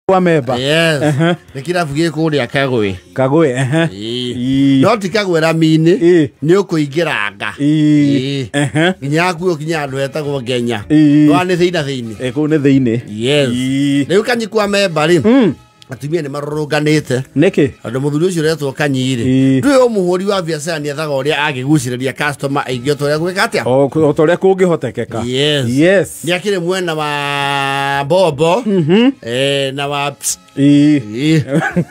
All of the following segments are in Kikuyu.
Kwa memba. Yes. Nĩ kĩrabu gĩ kũrĩa Kagwe. Kagwe, ehe. Ĩĩ. Ii. No ti Kagwe rami-inĩ, Ĩĩ. nĩ ũkũingĩranga. Ĩĩ. Ĩĩ. Ehe. Nginya hakuhĩ ũkinye handũ hetagwo Ngenya. Ĩĩ. Nĩwona nĩ thĩinĩ na thĩinĩ. Ĩ, kũu nĩ thĩinĩ. Yes. Ĩĩ. Rĩu Kanyi kwa memba rĩ, atumia nĩ marũrũnganĩte. Nĩkĩ? Tondũ mũthuri ũcio ũretwo Kanyi rĩ, Ĩĩ. ndũĩ ũmũhũri wa biacara nĩethaga ũrĩa angĩgucĩrĩria customer aingĩ o ta ũrĩa gwĩka atĩa. O ta ũrĩa kũngĩhotekeka. Yes. Yes. Nĩ akĩrĩ mwena wa Bobo, na wa Ps. Ĩĩ. Ĩĩ.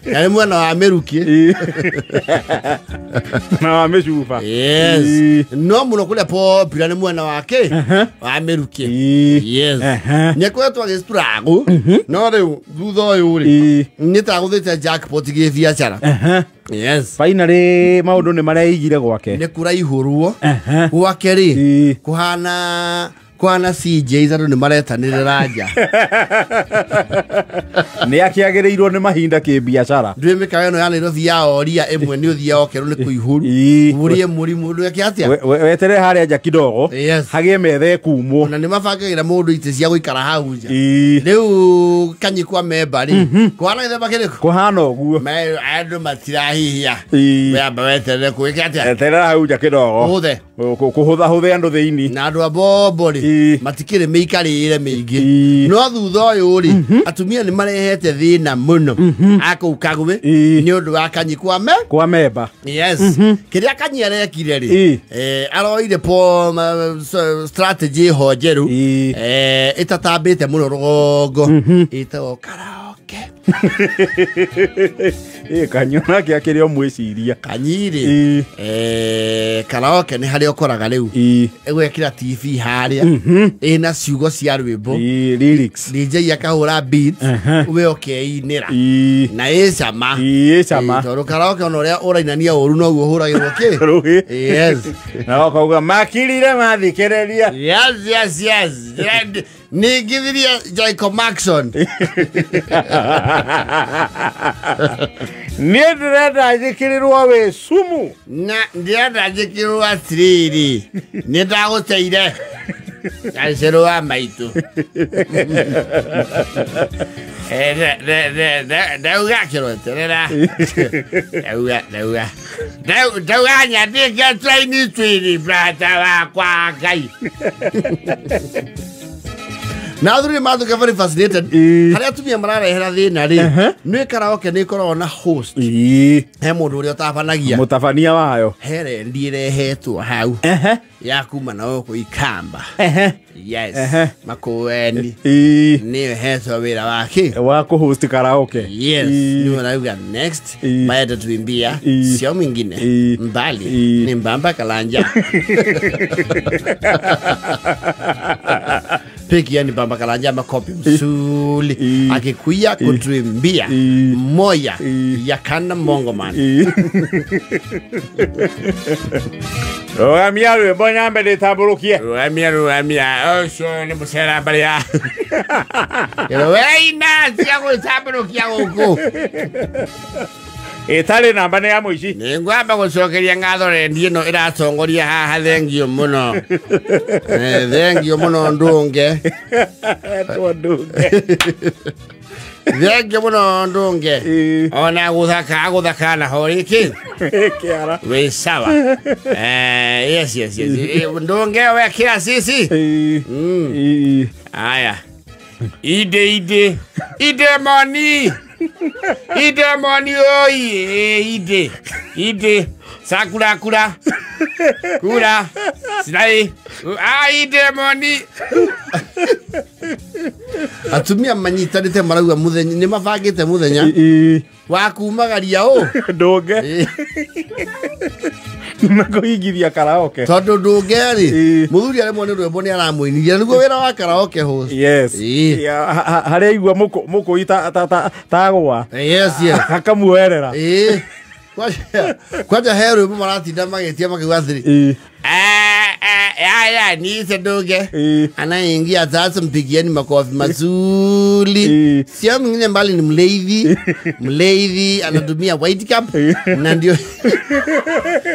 Na nĩ mwena wa Mĩrukĩ. Ĩĩ. Na wa mĩcuba. Yes. Ĩĩ. No mũno kũrĩa popular nĩ mwena wa kĩ? Wa Mĩrukĩ. Ĩĩ. Yes. Ehe. Nĩ akoretwo agĩstruggle, no rĩu thutha ũyũ rĩ, Ĩĩ. nĩ ta agũthĩte jackpot gĩbiacara. Ehe. Yes. Finally maũndũ nĩ mareigire gwake. Nĩ kũraihũrwo Ehe. gwake rĩ, Ĩĩ. kũhana kũhana CJs andũ nĩ maretanĩrĩra nja. Nĩ akĩagĩrĩirwo nĩ mahinda kĩbiacara. Ndũĩ mĩkawa ĩno ya Nairobi ya oria ĩmwe nĩ ũthiaga ũkerwo nĩ kũihũru. Ĩĩ. Ũrie mũrimũ ndwĩke atĩa? Weterere harĩa nja kidogo. Yes. Hagĩe metha ĩkumwo. Na nĩ mabangagĩra mũndũ itĩ cia gũikara hau nja. Ĩĩ. Rĩu Kanyi kwa memba rĩ, kũhana gĩthemba kĩrĩkũ? Kũhana ũguo. Andũ matirahihia. Ĩĩ. Wamba weterere kwĩke atĩa? Eterera hau nja kidogo. Ũhũthe. Kũhũthahũthe andũ thĩinĩ. Na andũ a Bobo rĩ, Ĩĩ. matikĩrĩ mĩikarĩre mĩingĩ. Ĩĩ. No thutha ũyũ rĩ, atumia nĩ marehete thĩna mũno a kũu Kagwe Ĩĩ. nĩ ũndũ wa Kanyi kwa me. Kwa memba. Yes. Kĩrĩa Kanyi arekire rĩ, Ĩĩ. aroire po strategy ho njerũ, Ĩĩ. ĩtatambĩte mũno rũgongo, ĩtagwo karaoke. Ĩ, Kanyi onake akĩrĩ o mwĩciria. Kanyi rĩ, Ĩĩ. Karaoke nĩ harĩa ũkoraga rĩu Ĩĩ. ĩgwĩkĩra TV harĩa ĩna ciugo cia rwĩmbo. Ĩĩ, lyrics. DJ akahũra beat, Ehe. we ũkeinĩra. Ĩĩ. Na ĩ cama. Ĩĩ, cama. Ĩĩ, tondũ karaoke ona ũrĩa ũrainania ũru noguo ũhũragĩrwo kĩ? Rũhĩ. Yes. Na ũkauga makirire mathikĩrĩria. Yes, yes, yes. Ningithirie Jacob Maxon. Niĩ ndĩrenda njĩkĩrĩrwo wĩ sumu. Na ndĩrenda njĩkĩrwo atĩrĩrĩ, nĩ ndagũteire gacĩrũ wa maitũ. Ndauga kĩroterera. Ndauga, ndauga. Ndauga nyandĩke traini twĩrĩ brata wakwa Ngai. Na athuri nĩ mathuka very fascinated. Ĩĩ. Harĩa atumia mararehera thĩna rĩ, Ehe. nĩ karaoke nĩ ĩkoragwo na host. Ĩĩ. He mũndũ ũrĩa ũtabanagia. Mũtabania wayo. He rendi ĩrehetwo hau Ehe. ya kuma na gũkũ Ikamba. Ehe. Yes. Ehe. Makũeni. Ĩĩ. Nĩyo ĩhetwo wĩra wake. Wa kũhost karaoke. Yes. Ĩĩ. Nĩyo rauga next Ĩĩ. maenda tuimbia Ĩĩ. sio mwingine Ĩĩ. mbali Ĩĩ. ni Mbamba Kalanja. Piki yani Mbamba Kalanja makopi msuli Ĩĩ. akikuya kutuimbia Ĩĩ. moya Ĩĩ. ya kana mongo man. Ĩĩ. Rũgamia rwĩmbo nyambe ndĩtambũrũkie. Ruamia ruamia ũcio nĩ mũcera mbarĩa. Weina cia gwĩtambũrũkia gũkũ. Ĩtarĩ namba nĩ ya mũici. Nĩ ngwamba gũcokeria ngatho rendi ĩno ĩratongoria haha thengio mũno. Thengio mũno Ndũnge. Etwo Ndũnge. Thengio mũno Ndũnge. Ĩĩ. Ona gũthaka gũthaka na ho rĩkĩ. Kĩara. Wĩ sawa. Yes, yes, yes. Ndũnge wekĩra cici. Ĩĩ. Ĩĩ. Aya. Ide ide. Ide moni. Ide moni oi. Ide. Ide. Sakura kura. Kura. Sinai. Ah, ide moni. Atumia manyitanĩte marauga mũthenya nĩ mabangĩte mũthenya Ĩĩ. wa kumagaria ũ. Ndũnge. Ĩĩ. Na kũhingithia karaoke. Tondũ Ndũnge rĩ, Ĩĩ. mũthuri aremwo nĩ rwĩmbo nĩ aramũinithia nĩguo wĩra wa karaoke host. Yes. Ĩĩ. Ya, harĩa aigua mũkũi tagwa. Yes, yes. Akamuoerera. Ĩĩ. Kwanja he rwĩmbo maratinda magĩtia makiuga atĩrĩ. Ĩĩ. Haya niite Ndunge. Anaingia sasa, mpigieni makofi mazuri. Sio mwingine mbali ni Mleithi. Mleithi anatumia white cap na ndio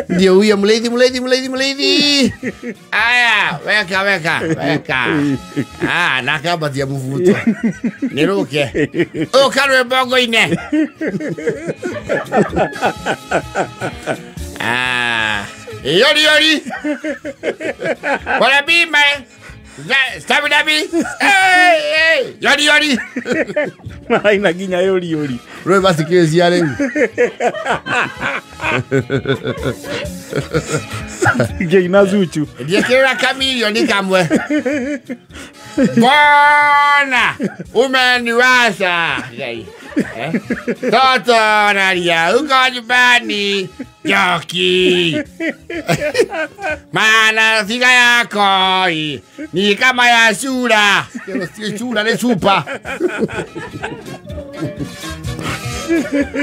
ndio huyo Mleithi Mleithi Mleithi Mleithi. Aya, weka weka weka. Ah, nakabatia mvuto. Niruke. Ukarwe bongo ine. Ah, yori yori. Wanna be my Stabi dabi. Hey hey. Yori yori. Maraina nginya yori yori. Rwe basi kezi rĩu. Ngĩina Zuchu. Ndiekĩra kamilioni kamwe. Bwana umeniwasha. Toto nalia uko nyumbani Joki. Maana figa yako ni kama ya sura. Si sura ni supa.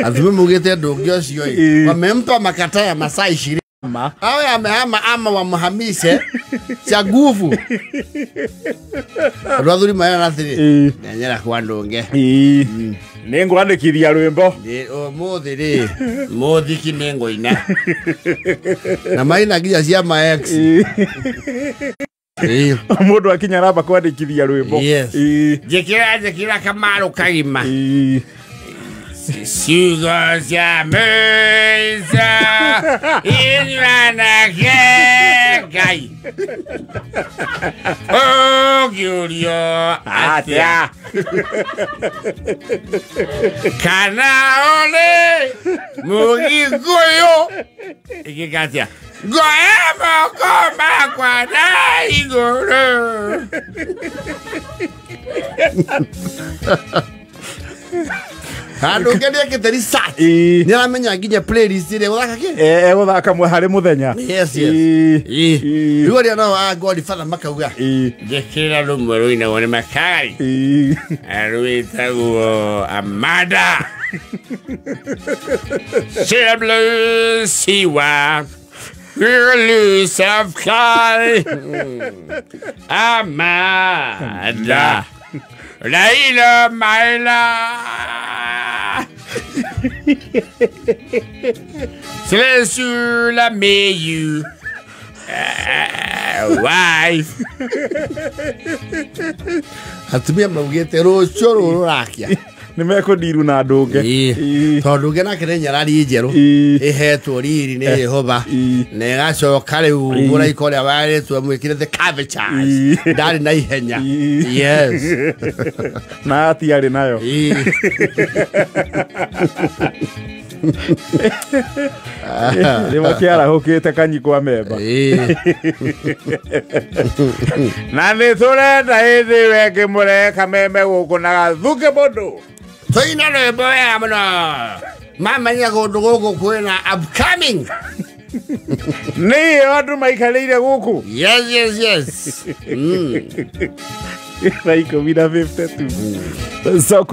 Athumi mugite ndungi ucio i wamempa makata ya masaa 20 awe amehama ama wamhamishe cha nguvu. Andu athuri marera atiri ndenyera kwa Ndunge. Nĩngwandĩkithia rwĩmbo. Ũmũthĩ rĩ mũthiki nĩngũina. Na maina nginya cia ma ex. Mũndũ akinya aramba kwandĩkithia rwĩmbo. Njĩkĩra njĩkĩra kamarũ kagima. Ciugo cia mĩico inyuanake Ngai. Ũngĩũrio atĩa kana ũrĩ Mũgĩkũyũ ĩgĩka atĩa ngoe moko makwa na igũrũ. Handũ nĩekĩte research. Nĩaramenya nginya playlist ĩrĩa egũthaka kĩ? Egũthaka harĩ mũthenya. Yes, yes. Rĩu arĩa nao a Godfather makauga njĩkĩra rũmwe rũinagwo nĩ Makari rwĩtagwo Amanda. Siwa Amanda Laila Maila. C'est sur la meilleure wife. Atumia maugĩte rũciũ rũrũ rũrakia. Nĩmekũndiru na Ndunge. Tondũ Ndunge nake nĩ nyarari njerũ ĩhetwo riri nĩ Jehova na ĩgacoka rĩu mũraika ũrĩa warĩtwo amwĩkire the curvatures ndarĩ na ihenya. Yes. Na atiarĩ nayo. Nĩ makĩarahũkĩte kanyi kwa memba. Na nĩ tũrenda hĩndĩ ĩyo ĩngĩ mũreka meme gũkũ na gathuke mũndũ. Tũina rwĩmbo wega mũno. Mamenya kũndũ gũkũ kwĩna upcoming. Nĩyo andũ maikarĩire gũkũ. Yes, yes, yes. 10:52.